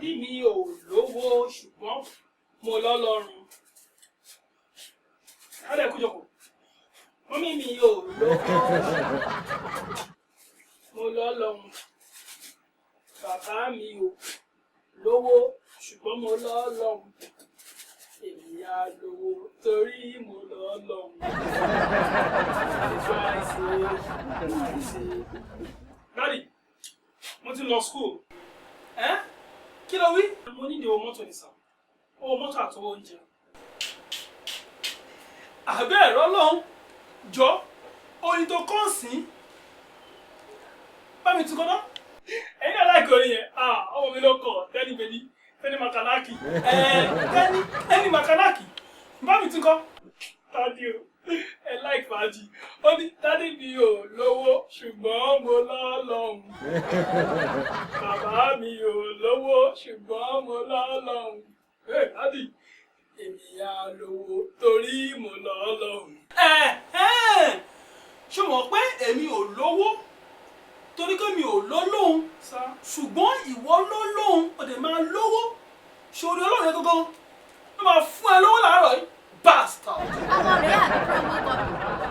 Daddy mi ò lówó, ṣùgbọ́n mo lọ́lọ́run. Adé kú jókòó. Mummy mi ò lówó, mo lọ́lọ́run. Bàbá mi ò lówó, ṣùgbọ́n mo lọ́lọ́run. Èmi á lówó torí mo lọ́lọ́run. That's why I say. Daddy, mo ti lọ school. Ẹ́, kí ló wí? Mo ní owó mọ́tò ní sàn. Owó mọ́tò àtọwọ́ oúnjẹ. Àbẹ́ ẹ̀rọ lọ́hùn jọ orin tó kàn sí. Bá mi tún kọ́ ná. Ẹ̀yin náà láìpẹ́ orin yẹn. Ah, ọmọ mi ló kọ̀, Tẹ́ni Bèbí, Tẹ́ni Makanaki. Ẹ̀, Tẹ́ni Tẹ́ni Makanaki. Bá mi tún kọ́. Daddy o, ẹ like fàájì. Ó ní daddy mi ò lówó, ṣùgbọ́n mo lọ́lọ́hun. Bàbá mi ò lówó, ṣùgbọ́n mo lọ́lọ́hun. Ẹ daddy, èmi á lówó torí mo lọ́lọ́hun. Ẹ ẹ, ṣé o mọ̀ pé èmi ò lówó torí pé mi ò lọ́lọ́hun, ṣùgbọ́n ìwọ lọ́lọ́hun, ó dẹ̀ máa lówó. Ṣòrí Ọlọ́run yẹn gangan ló máa fún ẹ lówó láàárọ̀ yìí, bastard. Ọmọ rẹ̀ àbí promo copy?